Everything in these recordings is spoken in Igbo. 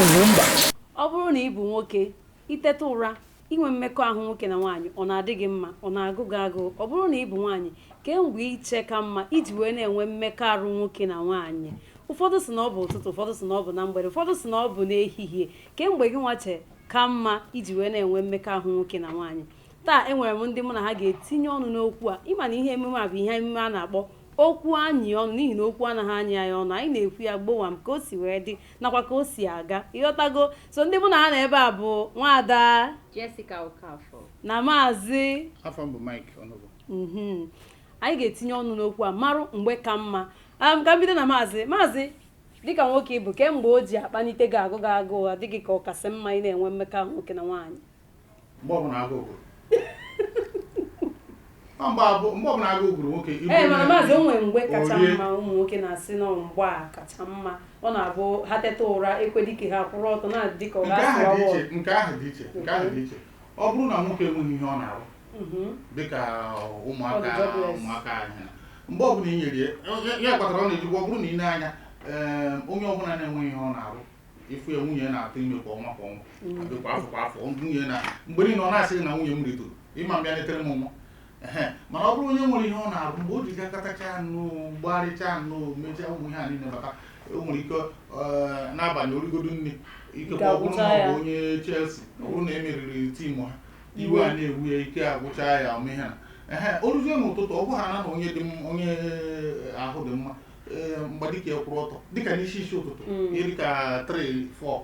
Ugwumba. Ọ bụrụ na ị bụ nwoke, iteta ụra, inwe mmekọahụ nwoke na nwaanyị, ọ na-adị gị mma, ọ na-agụ gị agụụ? Ọ bụrụ na ị bụ nwaanyị, kemgbe iche ka mma iji wee na-enwe mmekọarụ nwoke na nwaanyị? Ụfọdụ sị na ọ bụ ụtụtụ, ụfọdụ sị na ọ bụ na mgbede, ụfọdụ sị na ọ bụ n'ehihie. Kemgbe gị nwache ka mma iji wee na-enwe mmekọahụ nwoke na nwaanyị? Taa enwere m ndị mụ na ha ga-etinye ọnụ n'okwu a. Ịma na ihe emume a bụ ihe emume a na-akpọ Okwu Anyị Ọnụ, n'ihi na okwu anaghị anyị anyị ọnụ. Anyị na-ekwu ya gbowam ka o si wee dị nakwa ka o si aga, ịghọtago? So ndị mụ na ha na ebe a bụ Nwaada Jessica Okafor na Maazị Afọ m bụ Mike Onobo. Anyị ga-etinye ọnụ n'okwu a, marụ mgbe ka mma. Ka m bido na Maazị, dịka nwoke ị bụ, kemgbe o ji akpanite gị, agụ gị agụụ, adịghị ka ọ kasị mma ị na-enwe mmekọahụ nwoke na nwaanyị? Mgbe ọbụla agụụ gụrụ. Ọ mgbe ọbụla agụụ gụrụ nwoke, ibu Ee, mana onye maazị, o nwere mgbe kacha orie. mma. Ụmụ nwoke na-asị na mgbe a kacha mma. Ọ na-abụ ha teta ụra, ekwedike ha kwụrụ ọtọ, na-adị ka ọ Nke ahụ ga-asụ dị awọ. iche, nke ahụ dị iche, nke ahụ dị iche. Ọ bụrụ na nwoke enweghị ihe ọ na-arụ, dịka ụmụaka Ọ dị jobless. Ụmụaka anyị na mgbe ọbụla i nyere ya, ya kpatara ọ na-ejikwa, ọ bụrụ na ị na-anya, ee, onye ọbụla na-enweghị ihe ọ na-arụ, ịfụ ya, nwunye ya na-atụ ime kwa ọnwa kwa ọnwa, àbí kwa afọ kwa afọ. Nwunye na mgbe niile ọ na-asị gị na nwunye m ritoro ịma mbịa netere m nwa. Ehe, mana ọ bụrụ onye nwere ihe ọ na-arụ, mgbe o ji ga katacha nnọọ, gbagharịcha nnọọ, mechaa ụmụ ihe a niile bata, o nwere ike n'abalị origodo nne, ikekwe ọ bụrụ na ọ bụ onye Chelsea, ọ bụrụ na e meriri team ha, iwe a na-ewu ya, ike agwụcha ya, ome ihe na ehe, o ruzie n'ụtụtụ, ọ bụghị na onye dị onye ahụ dị mma, ee, mgbadike kwụrụ ọtọ dịka n'isi isi ụtụtụ, ihe dịka 3 4,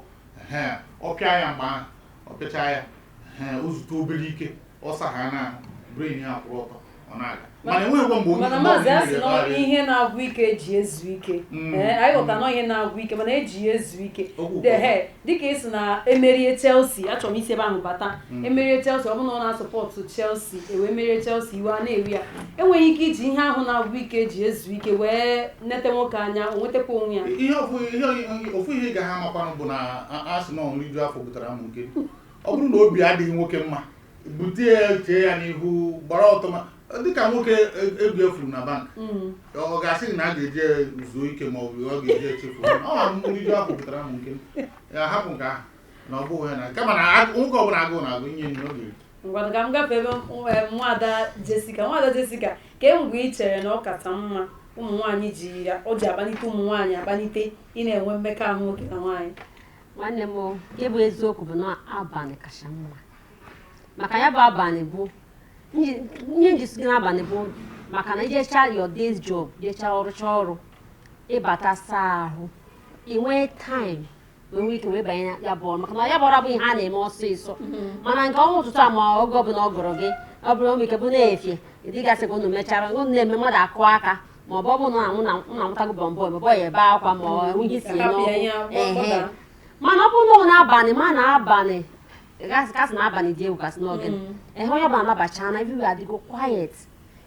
ehe, ọ pịa ya mgbe ahụ, ọ pịachaa ya, ehe, o zute obere ike, ọ sagha na ahụ, brain ya kwụrụ ọtọ, ọ na-aga. Mana enweghịkwa mgbe onye Mana mgbe maazị, ọbụla a sị na nyere ya ihe na-agwụ ike eji ezu ike. Ee, anyị ghọtara na ihe na-agwụ ike, mana eji ya ezu ike. Okwu. Dehe, dịka ị sị na emerie Chelsea, achọrọ m isi ebe ahụ bata. Emerie Chelsea, ọ bụrụ na ọ na-asupport Chelsea, ewee merie Chelsea, iwe a na-ewu ya. Enweghị ike iji ihe ahụ na-agwụ ike eji ezu ike wee nete nwoke anya, o nwetakwa onwe ya. Ihe ofu ihe ị gaghị amakwanụ bụ na a sị na nriju afọ butere amụ nke ọ bụrụ na obi adịghị nwoke mma, bute ya, chee ya n'ihu, gbara ọtọ, ma dịka nwoke ego efuru na bank, ọ ga-asị gị na a ga-eje zuo ike ma ọ bụ ọ ga-eje echefu ọ. Nriju afọ butere amụ nke ya, hapụ nke ahụ na ọ bụghị ya na kama na nwoke ọbụla agụụ na-agụ inye nri, ọ ga-eri. Ngwanụ, ka m gafee ebe Nwaada Jessica. Nwaada Jessica, kemgbe ị chere na ọ kacha mma ụmụ nwaanyị ji ya, o ji akpanite ụmụ nwaanyị akpanite ị na-enwe mmekọahụ nwoke na nwaanyị? Nwanne m, nke bụ eziokwu bụ na abalị kacha mma, maka ya bụ abalị bụ ihe nji si gị n'abalị bụ maka na ijecha your day's job, jecha ọrụcha ọrụ, ịbata saa ahụ, ị nwee time wee nwee ike wee banye ya bụ ọrụ, maka na ya bụ ọrụ abụghị ihe a na-eme ọsịsọ. Mana nke ọnwa ụtụtụ a, ma oge ọbụla ọ gụrụ gị, ọ bụrụ nwere ike bụ na-efie dịgasị ka unu mechara, unu na-eme, mmadụ akụ aka, ma ọ bụ ọ bụ na na amụtago bọmbọ, ma ọ ya ebe akwa, ma ọ enweghị isi Hapụ ya, ihe n'ọkụ. Ehe. gbọda. Mana ọ bụrụ na ọ n'abalị, ma na abalị kasị na abalị dị egwu, kasị n'oge ehe, onye ọbụla anabacha na everywhere adịgo quiet,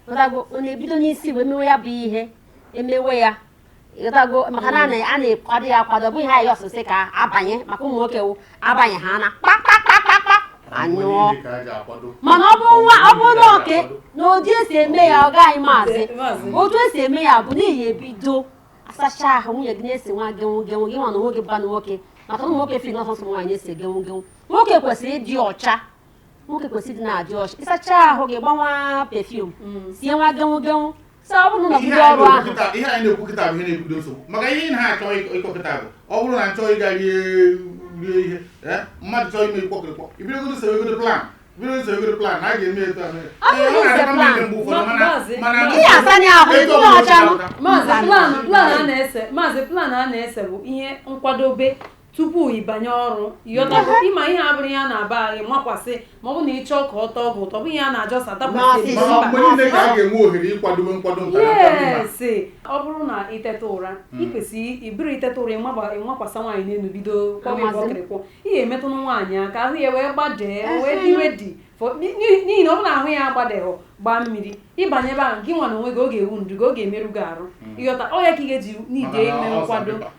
ịghọtago? Ọ na-ebido n'isi wee mewe ya bụ ihe emewe ya, ịghọtago? Maka na a na-akwado ya akwado, ọ bụghị ha ya ọsịsị ka abanye, maka ụmụ nwoke wụ abanye ha na kpakpakpakpakpa anyụọ. Mgbe niile ka a ji akwado. Mana ọ bụ nwa, ọ bụ na oke na ụdị esi eme ya, ọ gaghị, maazị. Maazị. Otu esi eme ya bụ n'ihi ebido asacha ahụ, nwunye gị na-ese nwa genwu genwu, gị nwa na onwe gị bụkwa nwoke, maka na ụmụ nwoke fi n'ọsọsọ nwaanyị na-ese genwu genwu. Nwoke kwesịrị ịdị ọcha, nwoke kwesịrị ịdị na-adị ọcha. Ịsacha ahụ gị, gbanwa perfume, sie nwa genwu genwu, so ọ bụrụ na Ihe nọgide anyị ọrụ na-ekwu ahụ. ihe anyị na-ekwu kịta bụ ihe na-ebido nsogbu, maka ihe ị na-achọ ịkọ kịta bụ ọ bụrụ na nchọ ịga rie rie ihe, mmadụ chọọ ime ịkwọkịrịkwọ, ibidogodo sewegodo plan, ibidogodo sewegodo plan na a ga-eme etu a mee. Ọ bụrụ Ee, ọ na na-adịkwa mma plan. ime mgbe ụfọdụ, mana Maazị, mana Ị ga-asa ahụ, etu ịdị ọbụla o si ọcha nụ. apụta. Maazị, Mba. plan a na-ese, maazị, plan a na-ese bụ ihe nkwadobe tupu ịbanye ọrụ, ịghọtago? Ịma ihe abụrụ ihe a na-aba anyị makwasị, ma ọ bụ na ị chọọ ka ọ tọọ gị ụtọ, ọ bụ ihe a na-ajọsa dakwasị. N'ọsịsọ. Mana mgbe niile ka a ga-enwe ohere ịkwadobe nkwado nta na nta mma. Yes, ọ bụrụ na iteta ụra, ị kwesịrị iburu iteta ụra, ịmakwasa nwaanyị n'elu, bido kwaba Amasị m. ịbọkịrịkwọ. Ị ga-emetụ nwaanyị aka, ahụ ya wee gbadee, wee dị ready n'ihi na ọ bụrụ na ahụ ya agbadeghị gbaa mmiri, ịbanye ebe ahụ, gị nwa na onwe gị, ọ ga-ewu ndu gị, ọ ga-emerụ gị arụ, ịghọta? Ọ ya ka ị ga-eji n'ide Maka na ime ọ nkwado. sandpaper.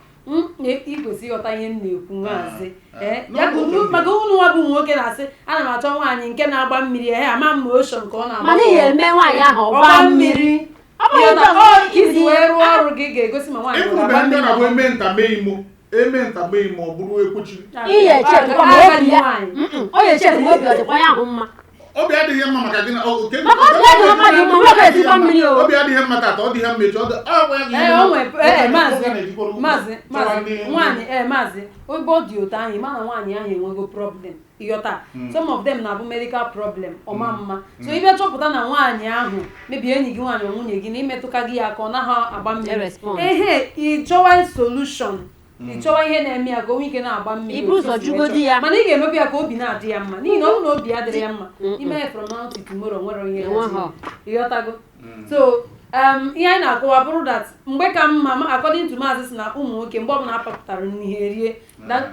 Ị kwesịrị ịghọta ihe m na-ekwu, maazị. Ee, Ah. ya bụ maka unu nwa bụ ụmụ nwoke na-asị, ana m achọ nwaanyị nke na-agba mmiri, ehe, ama m motion ka ọ na-agba. Mana ị ga-eme nwaanyị ahụ ọ ọgba gbaa mmiri. mmiri. Ọ bụghị Ịghọta? ụtọ Ọ ka isi isi wee rụọ ọrụ gị ga-egosi ma nwaanyị ọ Ịfụrụ ga-agba mgbe ndị mmiri. na-abụ eme nta mee imo. Eme ntabeghị ma ọ bụrụ ekwechiri. Ihe echekwa ma Agadi obi ya. nwaanyị. Ọ ya echekwa ma obi ọ dịkwa ya ahụ mma. Obi adịghị mma maka gịnị? Maka obi adịghị mma dị mma, nwoke esikwa mmiri o. Obi adịghị mma tata, ọ dịghị mma echi, ọ dị ọ bụ ya ka Ee, ihe o nwe ee, nwoke maazị na-ejikwara ụkwụ maazị chọwa maazị nwaanyị, ee maazị, obe ọ dị otu ahụ, ịma na nwaanyị ahụ enwego problem, ịghọta? Some of them na-abụ medical problem, ọma mma. So ị bịa chọpụta na nwaanyị ahụ mebie enyi gị nwaanyị, nwunye gị, na imetụka gị ya aka, ọ naghị agba mmiri. E-respond. Ehe, ị chọwa solution, ị chọwa ihe na-eme ya ka o nwee ike na-agba mmiri Ibu otu ụzọ o si wee jugodi chọọ. ya. Mana ị ga-emebu ya ka obi na-adị ya mma, n'ihi na ọ bụrụ na obi ya adịrị ya mma, ime ya from now to tomorrow, nwere ihe Enweghọ. ịghọtago? So ihe anyị na-akọwa bụrụ that mgbe ka mma according to maazị si na ụmụ nwoke, mgbe ọbụla apapụtara nri ha erie.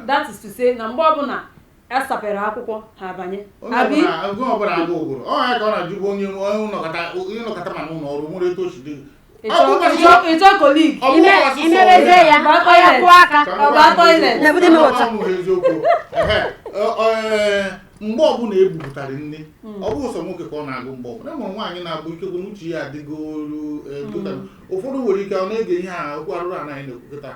That is to say na mgbe ọbụla a sapere akwụkwọ, ha abanye. Onye Abi? ọbụla onye ọbụla agụ ụgụrụ ọ ya ka ọ na-ajụbụ onye onye nọkọta onye nọkọta ma n'ụlọ ọrụ nwere etu o si dị. Ịchọ colleague. Ọ bụrụ Ime ọsụsọ imebezie ya, Baa ọ ya toilet. kwụọ aka. Ka m Ọ gwa baa gị toilet. eziokwu. Na-ebute m ụtọ. Ọ bụghị eziokwu. Ehe. Mgbe ọbụla ebupụtara nne, ọ bụghị sọ nwoke ka ọ na-agụ. Mgbe ọbụla e nwere nwaanyị na-abụ ikekwe n'uche ya adịgolu dịka ụfọdụ nwere ike ọ na-ege ihe a okwu arụrụ anaghị na-ekwukọta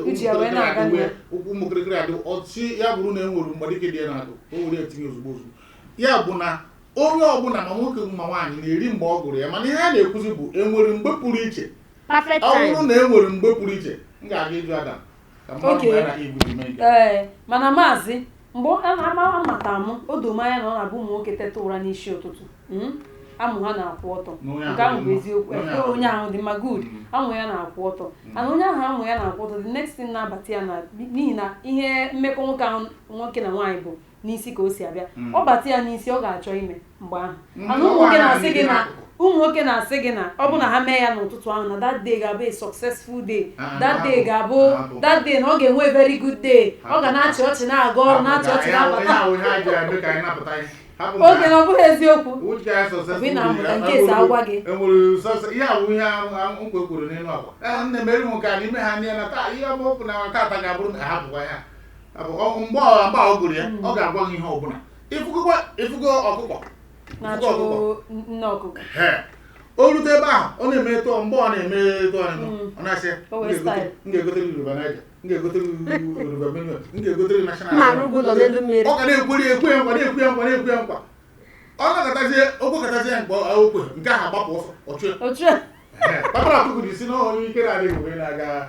Uche ya wee na-aga n'ihu. Ụkwụ ụmụ kịrịkịrị adị ọchị ya bụrụ na e nwere mgbadike dị ya n'akụ, o were etinye ozugbo ozugbo. Ya bụ na onye ọbụla, ma nwoke ma nwaanyị, na-eri mgbe ọ gụrụ ya, mana ihe a na-ekwuzi bụ enwere mgbe pụrụ iche. Perfect Ọ bụrụ time. na e nwere mgbe pụrụ iche, m ga-aga ịjụ Adam ka m mara Okay. mgbe ya na Eve ji mee nke a. Ee, mana maazị, mgbe a na-ama amata m, o doo m anya na ọ na-abụ ụmụ nwoke teta ụra n'isi ụtụtụ, amụ ha na-akwụ ọtọ. Na onye Nke ahụ ahụ bụ dị mma. eziokwu. Na onye Ee, ahụ onye ahụ dị mma, good. Amụ ya na-akwụ ọtọ, and onye ahụ amụ ya na-akwụ ọtọ, the next thing na-abata ya na n'ihi na ihe mmekọ nwoke ahụ, nwoke na nwaanyị, bụ n'isi ka o si abịa. Ọ bata ya n'isi, ọ ga-achọ ime mgbe ahụ. And ụmụ nwoke Nwaanyị na-asị gị na n'akụkụ. ụmụ nwoke na-asị gị na ọ bụ na ha mee ya n'ụtụtụ ahụ, na that day ga-abụ a successful day. Ah, That day hapụ, ga-abụ hapụ. that day na ọ ga-enwe very good day, ọ ga na-achị ọchị, na-aga ọrụ, na-achị ọchị, Ihe ahụ na-abata. ihe ahụ ihe a ji eme ka anyị napụta ihe. Hapụ nke Oge ahụ. na ọ bụghị eziokwu. Uche ya successful Ọ bụ ị na-amụta day. nke esi agwa gị. Enwere success ihe ahụ ihe ahụ nkwa ekwuru n'elu akwa. Ee, nne m eri m nke a n'ime ha nne na taa ihe ọma okwu na tata ga-abụrụ na hapụkwa ya. Hapụ. Mgbe ọ gụrụ ya, ọ ga-agwa gị ihe ọbụla. Ịfụgokwa ịfụgo ọkụkọ. Na-achụ Ịfụgo ọkụkọ. nne ọkụkọ. Ee. O rute ebe ahụ, ọ na-eme eto mgbe ọ na-eme eto ọ na-eme, ọ na-asị, O wee style. m ga-egotere Yoruba Niger, m ga-egotere Yoruba Benue, m ga-egotere National. Mma arụgo ụlọ n'elu mmiri. Ọ ga na-ekweri ekwe ya nkwa, na-ekwe ya nkwa, na-ekwe ya nkwa. Ọ nakọtazie okwekọtazie mkpa okwe nke ahụ, agbapụ ọsọ ọchụ ya. Otu a. Kpatara ọkụkụ ji si na onye ike na-adịghị wee na-aga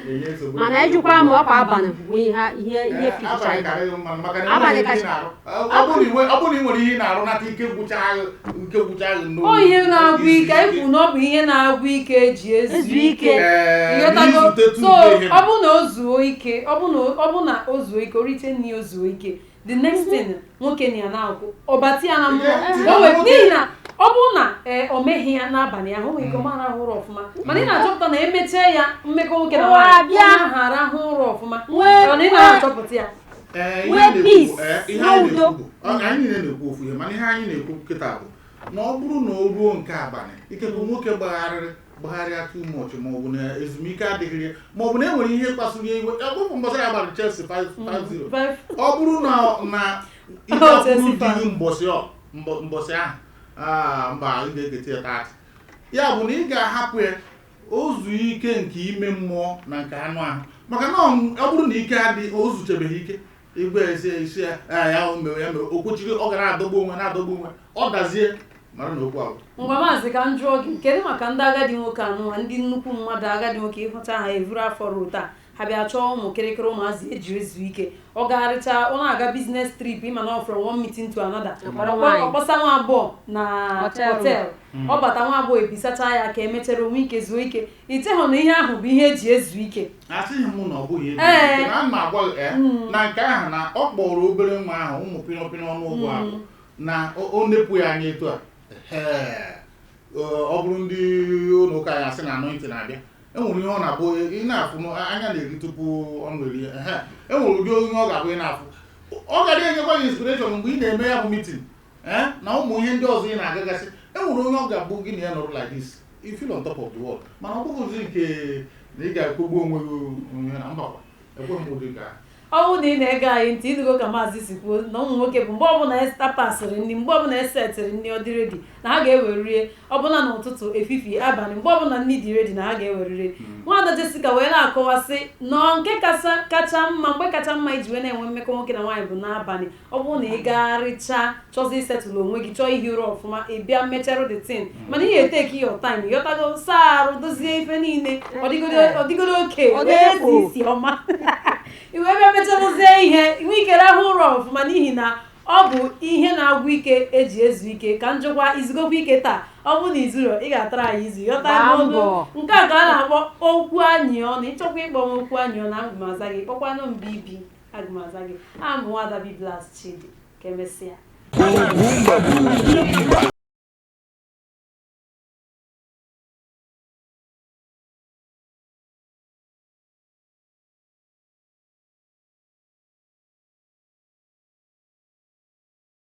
enye nsogbu. Mana ejikwa m ọkwa abalị bụ ihe ihe ihe ficha. Abalị karịrị mma maka na Abalị enweghị ihe ị kacha- na-arụ. Ọ bụrụ na ị nwere ihe ị na-arụ, nata ike gwụcha agụ, ike gwụcha agụ n'oge. Ọ ihe na-agwụ ike anyị kwuru na ọ bụ ihe na-agwụ ike eji ezu Ezu ike. ike. Ee, Ịghọtago? n'izute So tupu ihe. ọ bụ na o zuo ike, ọ bụ na o zuo ike, o riche nri, o zuo ike, the next thing nwoke na ya na-akwụ ọbati ya na mmụọ. Ihe- O n'ihi na ọ bụrụ na ee, o meghị ya n'abalị ahụ, o nwere ike ọ ma arahụ ụra ọfụma. Mana ị na-achọpụta na emechie ya mmekọ nwoke na Ụra nwaanyị, abịa. onye ahụ arahụ ụra ọfụma. Nwee- Ọ na ị na-achọpụta ya. Ee, ihe Nwee anyị na-ekwu peace, ihe nwee anyị udo. na-ekwu bụ anyị niile na-ekwu ofu ihe, mana ihe anyị na-ekwu kịta bụ na ọ bụrụ na o ruo nke abalị, ikekwe nwoke gbagharịrị gbagharịa too much, ma ọ bụ na ezumike adịghị ya, ma ọ bụ na e nwere ihe kpasuru ya iwe, ọ bụrụ mbọsị ya gbara Chelsea 5-0. Five. Ọ bụrụ na ị Oh, gakwuru Chelsea di fan. gị mbọsị mbọsị ahụ, mba, ị ga-eketa ya 30. Ya bụ na ị ga-ahapụ ya o zuo ike nke ime mmụọ na nke anụ ahụ, maka na ọ bụrụ na ike adị, o zuchebeghị ike igwe esi isi ya, ya mewe ya mewe o kwechiri, ọ ga na-adọgbu onwe, na-adọgbu onwe, ọ dazie, mara na okwu agwụ. Ngwa maazị, ka m jụọ gị, kedu maka ndị agadi nwoke anụnwa, ndị nnukwu mmadụ, agadi nwoke, ịhụcha ha evuru afọ ruo taa, ha bịa chọọ ụmụ kịrịkịrị ụmụazị eji ezu ike? Ọ gagharịcha, ọ na-aga business trip, ịma na ọ from one meeting to another. Akpọrọ nwaanyị. Ọkpọsa nwa agbọghọ na Hotel. hotel, ọ bata, nwa agbọghọ ebisacha ya ka emechara onwe ike zuo ike. Ichehụ na ihe ahụ bụ ihe eji ezu ike? Asịghị m na ọ bụghị ebe Ee. ike na m na-agwa gị, na nke ahụ na ọ kpọrọ obere nwa ahụ, ụmụ pịnọpịnọ ọnụụgụ ahụ, na o nepụ ya anya etu a. Ee, ọ bụrụ ndị ụlọ ụka anyị asị na anointing na-abịa, enwere ihe ọ na-abụ ị na-afụ anya na-eri tupu ọnụ eri. Ehe, enwere ụdị onye ọ ga-abụ ị na-afụ, ọ gara enyekwa gị inspiration mgbe ị na-eme ya bụ meeting, ee, na ụmụ ihe ndị ọzọ ị na-agagasị. Enwere onye ọ ga-abụ gị na ya nọrọ like this, you feel on top of the world. Mana ọ bụghịzi nke na ị ga-ekwegbu onwe gị onwe na mbakwa, ekweghị m ụdị nke ahụ. Ọ bụrụ na ị na-ege anyị ntị, ịnụgo ka maazị si kwuo na ụmụ nwoke bụ mgbe ọbụla etapasịrị nri, mgbe ọbụla esetịrị nri, ọ dị ready na ha ga-ewerie, ọbụla n'ụtụtụ, efifie, abalị, mgbe ọbụla nri dị ready na ha ga-eweriri. Nwaada Jessica wee na-akọwasị nọọ nke kacha mma, mgbe kacha mma iji wee na-enwe mmekọ nwoke na nwaanyị bụ n'abalị. Ọ bụrụ na ị gagharịchaa, chọzi isetụlụ onwe gị, chọọ ihi ụra ọfụma, ị bịa mecharụ the thing, mana ị ga-eteki your time, yọtago, saa arụ, dozie ife niile, ọ dịgodo oke Ọ wee dị egwu. ezi isi ọma, i wee bịa mecharụzie ihe, nwee ike rahụ ụra ọfụma, n'ihi na ọ bụ ihe na-agwụ ike eji ezu ike. Ka njikwa izugokwa ike taa, ọ bụrụ na izuro, ị ga-atara anyị izu yọta. Gbaa N'olu mbọ. Nke a ka a na-akpọ okwu anyị ọnụ. Ịchọkwa ịkpọ m okwu anyị ọnụ, aga m aza gị. Kpọkwanụ m bibi, aga m aza gị. Aha m bụ Nwada Biblas Chidi. Ka emesịa. Boom, boom, boom, boom.